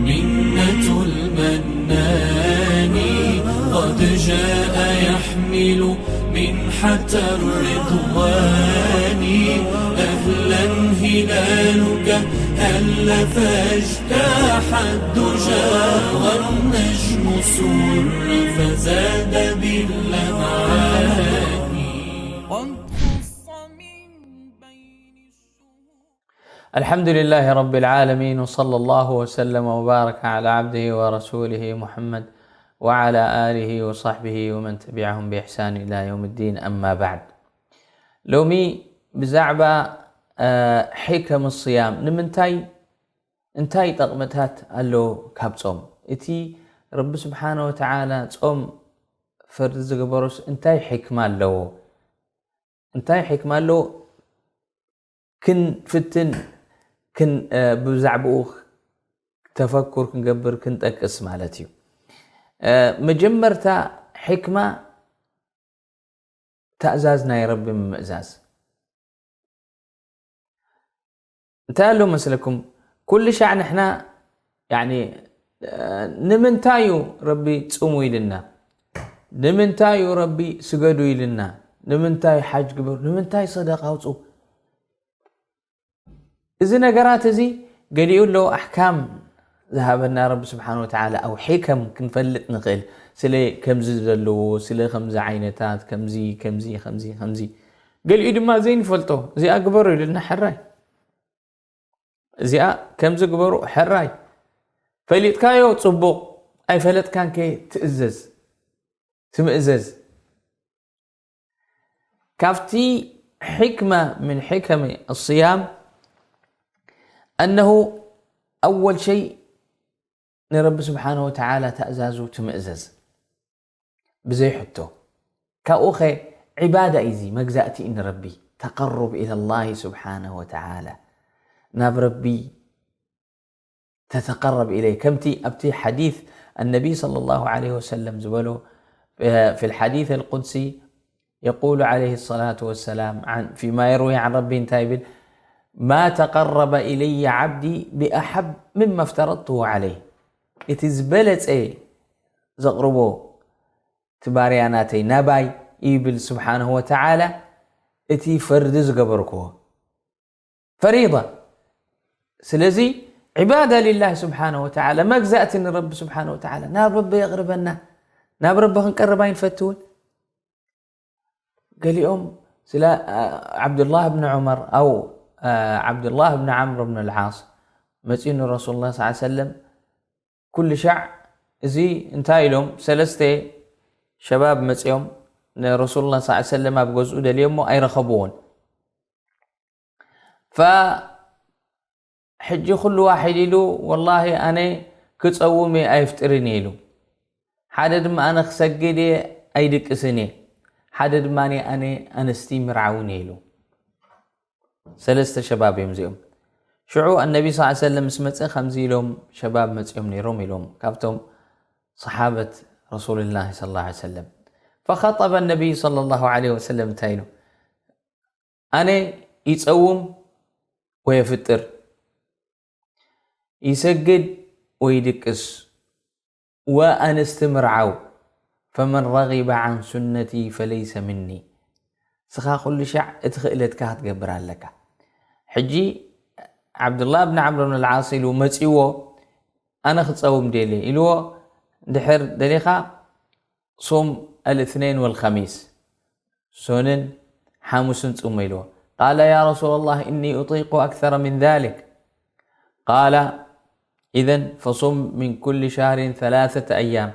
منة المنان قد جاء يحمل منحة الرضوان. أهلا هلالك هل فاجتاح الدجى والنجم سر فزاد باللمعان. قد خص من بين الشهور. الحمد لله رب العالمين، وصلى الله وسلم وبارك على عبده ورسوله محمد وعلى آله وصحبه ومن تبعهم بإحسان إلى يوم الدين، أما بعد. ሎሚ ብዛዕባ ሕከም ስያም፣ ንምንታይ እንታይ ጠቕምታት ኣሎ ካብ ጾም? እቲ ረቢ ስብሓነ ወተዓላ ጾም ፈርዲ ዝገበሮስ እንታይ ሕክማ ኣለዎ? እንታይ ሕክማ ኣለዎ? ክንፍትን ብዛዕባኡ ተፈኩር ክንገብር ክንጠቅስ ማለት እዩ። መጀመርታ ሕክማ፣ ታእዛዝ ናይ ረቢ ምምእዛዝ። እንታይ ኣሎ መስለኩም? ኩሉ ሻዕ ንሕና፣ ያኒ፣ ንምንታይ እዩ ረቢ ጽሙ ኢልና? ንምንታይ እዩ ረቢ ስገዱ ኢልና? ንምንታይ ሓጅ ግበሩ? ንምንታይ ሰደቃ ኣውጹ? እዚ ነገራት እዚ ገሊኡ ኣሎ ኣሕካም ዝሃበና ረቢ ስብሓን ወተዓላ፣ ኣብ ሕከም ክንፈልጥ ንኽእል። ስለ ከምዚ ዘለዎ፣ ስለ ከምዚ ዓይነታት፣ ከምዚ፣ ከምዚ፣ ከምዚ፣ ከምዚ። ገሊኡ ድማ ዘይንፈልጦ፣ እዚኣ ግበሩ ኢሉና፣ ሕራይ። እዚኣ ከምዚ ግበሩ፣ ሕራይ። ፈሊጥካዮ ጽቡቕ፣ ኣይፈለጥካንከ ትእዘዝ፣ ትምእዘዝ። ካብቲ ሕክማ ምን ሕከም ስያም፣ أنه أول شيء ንረቢ ስብሓነ ወተዓላ ተእዛዙ ትምእዘዝ ብዘይ ሕቶ። ካብኡ ኸ ዒባዳ እዩ፣ እዚ መግዛእቲ እዩ ንረቢ። ተቀሩብ ኢለላሂ ስብሓነ ወተዓላ፣ ናብ ረቢ ተተቀረብ ኢለይ። ከምቲ ኣብቲ ሓዲስ ኣነቢ ሰለላሁ ዐለይሂ ወሰለም ዝበሎ፣ ፊል ሓዲስ ኣልቁድሲ የቁሉ ዐለይሂ ሰላቱ ወሰላም፣ ዐን፣ ፊማ የርዊ ዐን ረቢ እንታይ ይብል? ማ ተቀረበ ኢለየ ዐብዲ ብኣሐብ ምማ እፍተረድቱ ዐለይህ። እቲ ዝበለጸ ዘቕርቦ እቲ ባርያ ናተይ ናባይ ይብል ስብሓንሁ ወተዓላ፣ እቲ ፈርዲ ዝገበርክዎ ፈሪዳ። ስለዚ ዒባዳ ሊላህ ስብሓንሁ ወተዓላ፣ መግዛእቲ ንረቢ ስብሓንሁ ወተዓላ፣ ናብ ረቢ የቕርበና፣ ናብ ረቢ ክንቀርብ ኣይንፈትውን። ገሊኦም ስለ፣ አ፣ ዓብዱላህ ብን ዑመር ኣው፣ አ፣ ዓብዱላህ ብን ዓምር ብን ልዓስ መፅኡ ንረሱሉላህ ሰለላሁ ዐለይሂ ወሰለም ኩሉ ሻዕ እዚ እንታይ ኢሎም፣ ሰለስተ ሸባብ መፅኦም ንረሱሉላህ ሰለላሁ ዐለይሂ ወሰለም ኣብ ገዝኡ ደልዮሞ ኣይረኸብዎን። ፈ-፣ ሕጂ ኩሉ ዋሒድ ኢሉ፣ ወላሂ ኣነ ክጸውም እየ ኣይፍጥርን እየ ኢሉ። ሓደ ድማ ኣነ ክሰግድ እየ ኣይድቅስን እየ። ሓደ ድማ ኣነ ኣንስቲ ምርዓውን እየ ኢሉ። ሰለስተ ሸባብ እዮም እዚኦም። ሽዑ ኣነቢ ሰለላሁ ዐለይሂ ወሰለም ምስ መጸ ከምዚ ኢሎም ሸባብ መጺኦም ነይሮም ኢሎም ካብቶም ሰሓበት ረሱልላህ ሰለላሁ ዐለይሂ ወሰለም። ፈኸጠበ ነቢይ ሰለላሁ ዐለይሂ ወሰለም እንታይ ኢሉ? ኣነ ይጸውም ወየፍጥር፣ ይሰግድ ወይድቅስ፣ ወኣንስቲ ምርዓው፣ ፈመን ረጊበ ዐን ሱነቲ ፈለይሰ ምኒ። ንስኻ ኩሉ ሻዕ እቲ ክእለትካ ክትገብር ኣለካ። ሕጂ ዓብዱላህ ብን ዓምር ብን ልዓስ ኢሉ መጺዎ፣ ኣነ ክጸውም ደልየ ኢልዎ፣ ድሕር ደሊኻ ሱም ኣልእትነይን ወልኸሚስ፣ ሶንን ሓሙስን ጽሞ ኢልዎ። ቃለ ያ ረሱለላህ እኒ ኡጢቁ ኣክሰረ ምን ዛሊክ። ቃለ ኢዘን ፈሱም ምን ኩል ሻህሪን ሰላሰተ ኣያም፣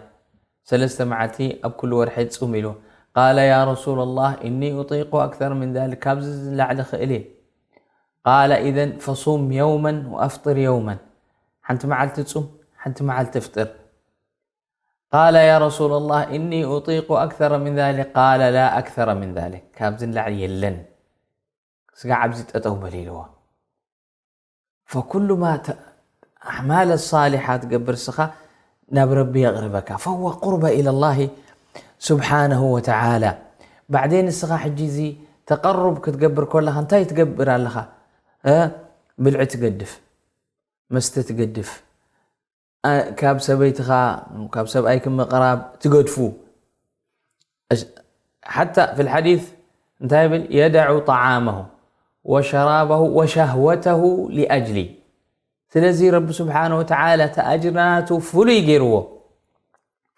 ሰለስተ መዓልቲ ኣብ ኩሉ ወርሒ ጽም ኢልዎ። ቃለ ያ ረሱለላህ እኒ ኡጢቁ ኣክሰረ ምን ዛሊክ፣ ካብዚ ዝላዕሊ ክእል እየ። ቃለ ኢዘን ፈሱም የውመን ወኣፍጥር የውመን፣ ሓንቲ መዓልቲ ጽም፣ ሓንቲ መዓልቲ ፍጥር። ቃለ ያ ረሱለላህ እኒ ኡጢቁ ኣክሰረ ምን ዛሊክ። ቃለ ላ ኣክሰረ ምን ዛሊክ፣ ካብዚ ንላዕሊ የለን፣ ስጋዕ ኣብዚ ጠጠው በል ኢልዎ። ፈኩሉ ማ ተ-፣ ኣዕማል ሳሊሓ ትገብር ንስኻ ናብ ረቢ የቕርበካ፣ ፈወ ቁርበ ኢለላሂ ስብሓነሁ ወተዓላ። ባዕደይ ንስኻ ሕጂ እዚ ተቐሩብ ክትገብር ከለኻ እንታይ ትገብር ኣለኻ? እ? ብልዒ ትገድፍ፣ መስተ ትገድፍ፣ ኣ-፣ ካብ ሰበይትኻ፣ ካብ ሰብኣይኪ ምቕራብ ትገድፉ። እሽ-፣ ሓታ ፊል ሓዲስ እንታይ ይብል? "የደዑ ጠዓመሁ ወሸራበሁ ወሸህወተሁ ሊኣጅሊ።" ስለዚ ረቢ ስብሓነ ወተዓላ እቲ ኣጅር ናቱ ፍሉይ ገይርዎ፣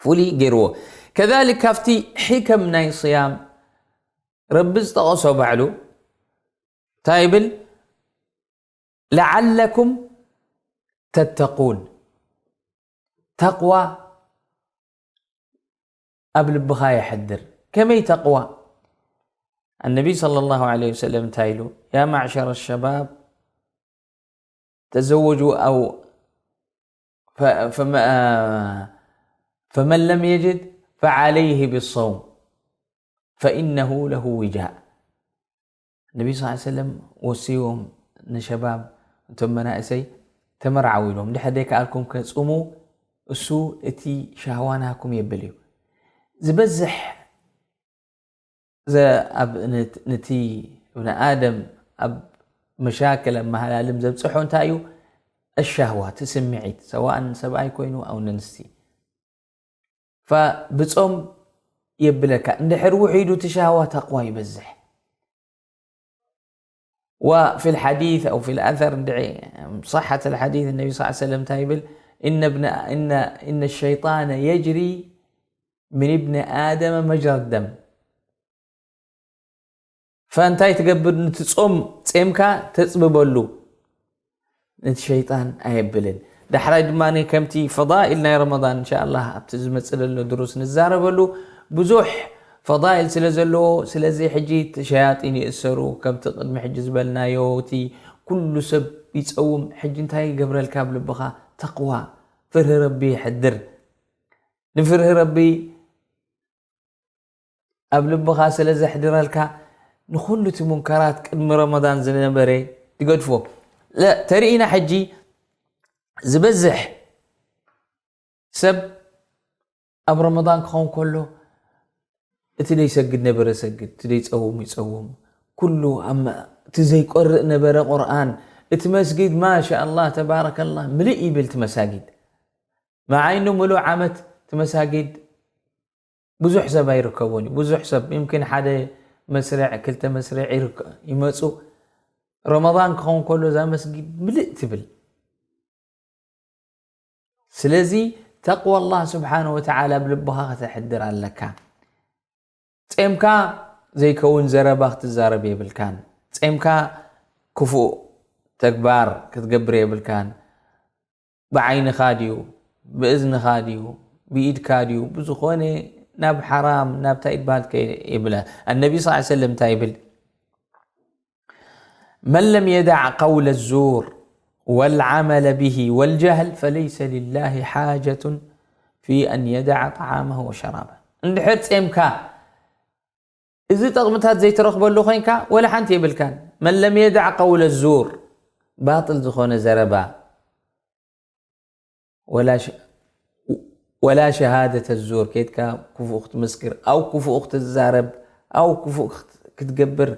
ፍሉይ ገይርዎ። ከዛሊክ ካብቲ ሕከም ናይ ስያም ረቢ ዝጠቐሶ ባዕሉ እንታይ ይብል? "ለዓለኩም ተተቁን።" ተቕዋ ኣብ ልብኻ የሕድር። ከመይ ተቕዋ? ኣነቢ ሰለላሁ ዐለይሂ ወሰለም እንታይ ኢሉ? "ያ ማዕሸረ ሸባብ ተዘወጁ ኣው ፈ-፣ ፈመ-፣ ፈመን ለም የጅድ ፈዓለይህ ብሰውም ፈኢነሁ ለሁ ዊጃእ።" ነቢ ስ ሰለም ወስይዎም ንሸባብ፣ እቶም መናእሰይ ተመርዓው ኢሎም፣ ድሕር ደይከኣልኩም ከጽሙ፣ እሱ እቲ ሻህዋ ናኩም የብል እዩ። ዝበዝሕ ዘ-፣ ኣብ ነት-፣ ነቲ እብነ ኣደም ኣብ መሻክል፣ ኣብ መሃላልም ዘብጽሖ እንታይ እዩ? እሻህዋ፣ እቲ ስምዒት፣ ሰዋእን ሰብኣይ ኮይኑ ኣው ነንስቲ። ፈብጾም የብለካ። እንድሕር ውሒዱ እቲ ሻህዋ ተቕዋ ይበዝሕ። وفي الحديث أو في الأثر እንድዒ صحة الحديث النبي صلى الله عليه وسلم እንታይ ይብል? إن ابن، إن، إن الشيطان يجري من ابن آدم مجرى الدم። ፈእንታይ ትገብር? ንቲ ጾም ጼምካ ተጽብበሉ፣ ንቲ ሸይጣን ኣየብልን። ዳሕራይ ድማ ከምቲ ፈዳኢል ናይ ረመዳን እንሻ ኣላህ ኣብቲ ዝመጽእ ዘሎ ድሩስ ንዛረበሉ። ብዙሕ ፈዳኢል ስለ ዘለዎ፣ ስለዚ ሕጂ እቲ ሸያጢን ይእሰሩ፣ ከምቲ ቅድሚ ሕጂ ዝበልናዮ፣ እቲ ኩሉ ሰብ ይጸውም። ሕጂ እንታይ ይገብረልካ? ኣብ ልብኻ ተቕዋ፣ ፍርሂ ረቢ ይሕድር። ንፍርሂ ረቢ ኣብ ልብኻ ስለ ዘሕድረልካ፣ ንኹሉ እቲ ሙንከራት ቅድሚ ረመዳን ዝነበረ ትገድፎ። ለ-፣ ተርኢና ሕጂ ዝበዝሕ ሰብ ኣብ ረመዳን ክኸውን ከሎ፣ እቲ ደይሰግድ ነበረ ሰግድ፣ እቲ ደይጸውም ይጸውም፣ ኩሉ ኣብ መ-፣ እቲ ዘይቆርእ ነበረ ቁርኣን፣ እቲ መስጊድ ማሻ ኣላህ ተባረከላህ ምልእ ይብል እቲ መሳጊድ። መዓይኑ ምሉእ ዓመት እቲ መሳጊድ ብዙሕ ሰብ ኣይርከቦን እዩ። ብዙሕ ሰብ፣ ይምኪን ሓደ መስርዕ፣ ክልተ መስርዕ ይርከ-፣ ይመጹ። ረመዳን ክኸውን ከሎ እዛ መስጊድ ምልእ ትብል። ስለዚ ተቕዋ ኣላህ ስብሓነ ወተዓላ ኣብ ልብኻ ከተሕድር ኣለካ። ጼምካ ዘይከውን ዘረባ ክትዛረብ የብልካን። ጼምካ ክፉእ ተግባር ክትገብር የብልካን። ብዓይንኻ ድዩ? ብእዝንኻ ድዩ? ብኢድካ ድዩ? ብዝኾነ ናብ ሓራም፣ ናብታ ኢድ በሃል ከ-፣ የብላ። ኣነቢ ስ ሰለም እንታይ ይብል? "መን ለም የዳዕ ቀውለ ዙር ወልዓመለ ብሂ ወልጀህል ፈለይሰ ሊላሂ ሓጀቱን ፊ ኣን የዳዕ ጠዓመሁ ወሸራበ።" እንድሕር ጼምካ እዚ ጥቕምታት ዘይትረኽበሉ ኮይንካ፣ ወላ ሓንቲ የብልካን። መን ለም የዳዕ ቀውለ ዙር፣ ባጥል ዝኾነ ዘረባ፣ ወላ ሸ-፣ ወላ ሸሃደተ ዙር፣ ኬድካ ክፉእ ክትምስክር፣ ኣው ክፉእ ክትዛረብ፣ ኣው ክፉእ ክት-፣ ክትገብር፣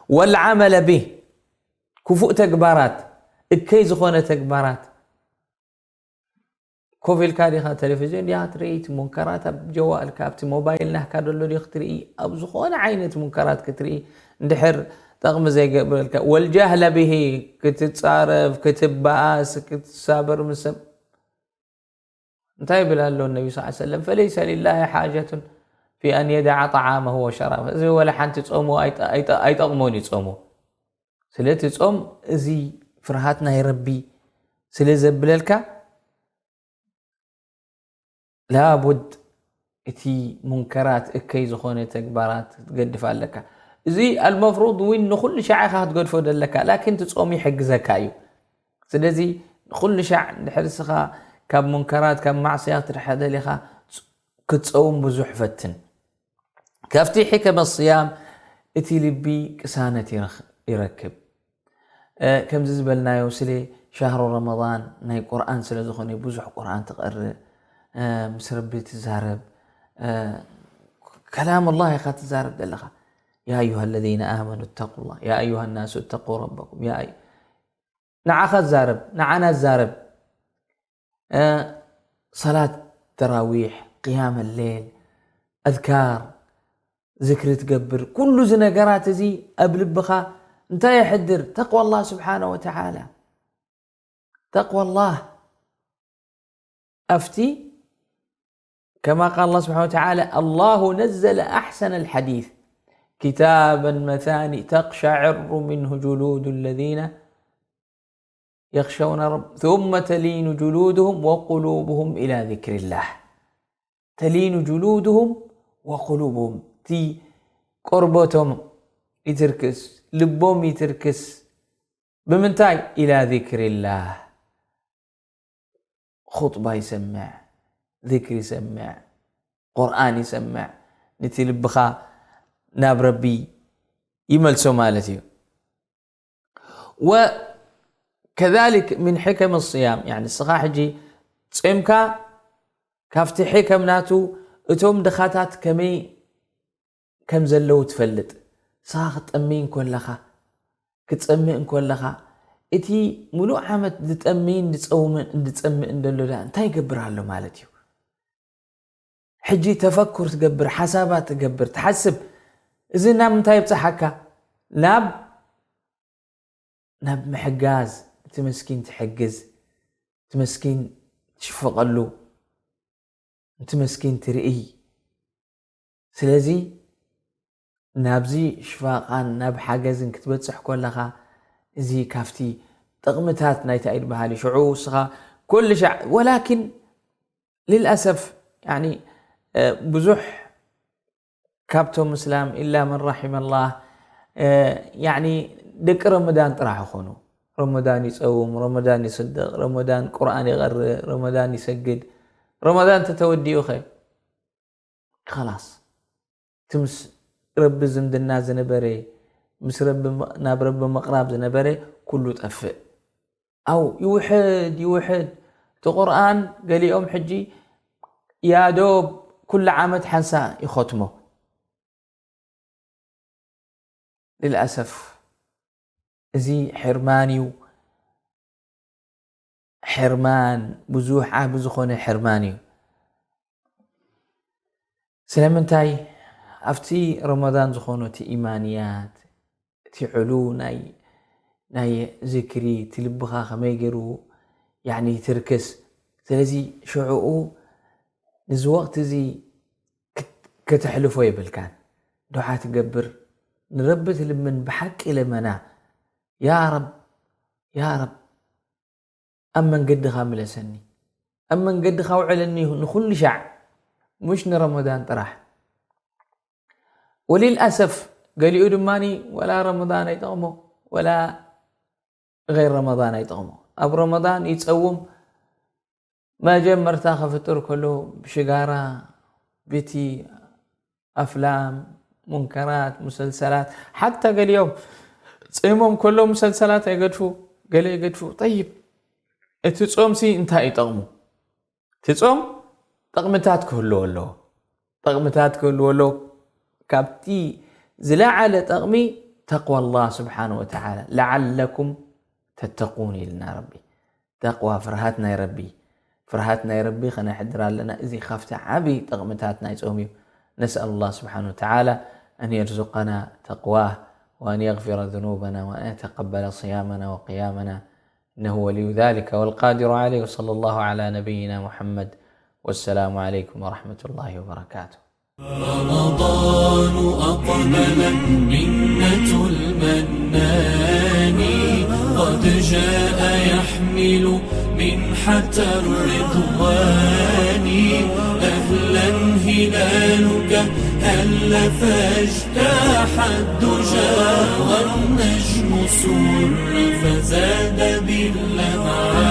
ወልዓመለ ቢህ፣ ክፉእ ተግባራት፣ እከይ ዝኾነ ተግባራት፣ ኮፍ ኢልካ ዲኻ ቴሌቪዥን ዲኻ ትርኢ? እቲ ሙንከራት ኣብ ጀዋልካ፣ ኣብቲ ሞባይል ናህካ ደሎ ዲኽ ትርኢ? ኣብ ዝኾነ ዓይነት ሙንከራት ክትርኢ እንድሕር ጠቕሚ ዘይገብረልካ፣ ወልጃህለ ብሂ፣ ክትጻረፍ፣ ክትበኣስ፣ ክትሳበር ምስ ሰብ፣ እንታይ ይብል ኣሎ ነቢ ስ ሰለም? "ፈለይሰ ሊላሂ ሓጀቱን ፊ ኣን የደዓ ጠዓመሁ ወሸራበ።" እዚ ወላ ሓንቲ ጾሙ ኣይጠ-፣ ኣይጠ-፣ ኣይጠቕሞን እዩ ጾሙ። ስለቲ ጾም እዚ ፍርሃት ናይ ረቢ ስለ ዘብለልካ፣ ላቡድ እቲ ሙንከራት እከይ ዝኾነ ተግባራት ክትገድፍ ኣለካ። እዚ ኣልመፍሩድ እውን ንኹሉ ሻዕ ኢኻ ክትገድፎ ዘለካ፣ ላኪን እቲ ጾም ይሕግዘካ እዩ። ስለዚ ንኹሉ ሻዕ እንድሕር እስኻ ካብ ሙንከራት፣ ካብ ማዕስያ ክትርሕቕ ደሊኻ፣ ክትጸውም ብዙሕ ፈትን። ካብቲ ሕከመ ስያም እቲ ልቢ ቅሳነት ይረኽ-፣ ይረክብ። እ፣ ከምዚ ዝበልናዮ ስለ ሻህሩ ረመዳን ናይ ቁርኣን ስለ ዝኾነ ብዙሕ ቁርኣን ትቐርእ፣ እ፣ ምስ ረቢ ትዛረብ፣ እ፣ ከላም ኣላህ ኢኻ ትዛረብ ዘለኻ። ያ ኣዩሃ ለዚነ ኣመኑ እተቁላህ፣ ያ ኣዩሃ ናሱ እተቁ ረበኩም፣ ያ ኣዩ-፣ ንዓኻ ዛረብ፣ ንዓና ዛረብ። እ፣ ሰላት ተራዊሕ፣ ቅያም ሌል፣ ኣዝካር፣ ዝክሪ ትገብር፣ ኩሉ እዚ ነገራት እዚ ኣብ ልብኻ እንታይ የሕድር? ተቕዋ ኣላህ ስብሓነ ወተዓላ። ተቕዋ ኣላህ ኣብቲ كما قال الله سبحانه وتعالى: الله نزل أحسن الحديث كتابا مثاني تقشعر منه جلود الذين يخشون رب ثم تلين جلودهم وقلوبهم إلى ذكر الله. تلين جلودهم وقلوبهم، تي قربتهم يتركس، لبهم يتركس. بمنتاي؟ إلى ذكر الله. خطبة يسمع، ذكر يسمع، قرآن يسمع، نتي لبخا ناب ربي يملسو مالتي. وكذلك من حكم الصيام، يعني ንስኻ ሕጂ ጾምካ ካብቲ ሕከም ናቱ እቶም ድኻታት ከመይ ከም ዘለዉ ትፈልጥ። ንስኻ ክትጠምይ እንከለኻ፣ ክትጸምእ እንከለኻ፣ እቲ ሙሉእ ዓመት ዝጠምይን ዝጸውምን ዝጸምእን ዘሎ ደኣ እንታይ ይገብር ኣሎ ማለት እዩ? ሕጂ ተፈኩር ትገብር፣ ሓሳባት ትገብር፣ ትሓስብ። እዚ ናብ ምንታይ የብጽሓካ? ናብ ናብ ምሕጋዝ፣ እቲ መስኪን ትሕግዝ፣ እቲ መስኪን ትሽፍቐሉ፣ እቲ መስኪን ትርእይ። ስለዚ ናብዚ ሽፋቓን ናብ ሓገዝን ክትበጽሕ ከለኻ፣ እዚ ካብቲ ጥቕምታት ናይታ ኢድ በሃሊ ሽዑ እስኻ ኩሉ ሻዕ ወላኪን ልልኣሰፍ ያኒ ብዙሕ ካብቶም እስላም ኢላ መን ራሒመ ላህ ያኒ ደቂ ረመዳን ጥራሕ ይኾኑ። ረመዳን ይፀውም፣ ረመዳን ይስድቕ፣ ረመዳን ቁርኣን ይቐርእ፣ ረመዳን ይሰግድ። ረመዳን ተተወዲኡ ኸ ኸላስ እቲ ምስ ረቢ ዝምድና ዝነበረ፣ ምስ ረቢ ናብ ረቢ ምቕራብ ዝነበረ ኩሉ ጠፍእ። ኣው ይውሕድ ይውሕድ እቲ ቁርኣን። ገሊኦም ሕጂ ያዶብ ኩሉ ዓመት ሓንሳ ይኸትሞ። ልልኣሰፍ እዚ ሕርማን እዩ። ሕርማን ብዙሕ ዓቢ ዝኾነ ሕርማን እዩ። ስለምንታይ ኣብቲ ረመዳን ዝኾኑ እቲ ኢማንያት እቲ ዕሉ ናይ ናይ ዝክሪ እቲ ልብኻ ከመይ ገይሩ ያኒ ትርክስ። ስለዚ ሽዕኡ ንዚ ወቕቲ እዚ ክት- ከተሕልፎ የብልካን። ዱዓ ትገብር፣ ንረቢ ትልምን ብሓቂ ለመና። ያ ረብ ያ ረብ ኣብ መንገድኻ ምለሰኒ፣ ኣብ መንገድኻ ውዕለኒ ንኹሉ ሻዕ፣ ሙሽ ንረመዳን ጥራሕ። ወሊልኣሰፍ ገሊኡ ድማ ወላ ረመዳን ኣይጠቕሞ ወላ غير ረመዳን ኣይጠቕሞ። ኣብ ረመዳን ይፀውም መጀመርታ ከፍጥር ከሎ ብሽጋራ፣ ብቲ ኣፍላም፣ ሙንከራት፣ ሙሰልሰላት፣ ሓታ ገሊኦም ፂሞም ከሎ ሙሰልሰላት ኣይገድፉ፣ ገለ ይገድፉ። ጠይብ እቲ ፆምሲ እንታይ እዩ ጠቕሙ? እቲ ፆም ጠቕምታት ክህልዎ ኣለዎ። ጠቕምታት ክህልዎ ኣለዎ። ካብቲ ዝለዓለ ጠቕሚ ተቕዋ ኣላህ ስብሓን ወተዓላ ለዓለኩም ተተቁን ኢልና ረቢ። ተቕዋ ፍርሃት ናይ ረቢ ፍርሃት ናይ ረቢ ከነሕድር ኣለና። እዚ ካብቲ ዓብዪ ጠቕምታት ናይ ጾም እዩ። نسأل الله سبحانه وتعالى أن يرزقنا تقواه وأن يغفر ذنوبنا وأن يتقبل صيامنا وقيامنا إنه ولي ذلك والقادر عليه. وصلى الله على نبينا محمد والسلام عليكم ورحمة الله وبركاته. رمضان أقبل منة المنان قد جاء يحمل منحة الرضوان. أهلا هلالك هل فاجتاح الدجى والنجم سر فزاد باللمعان.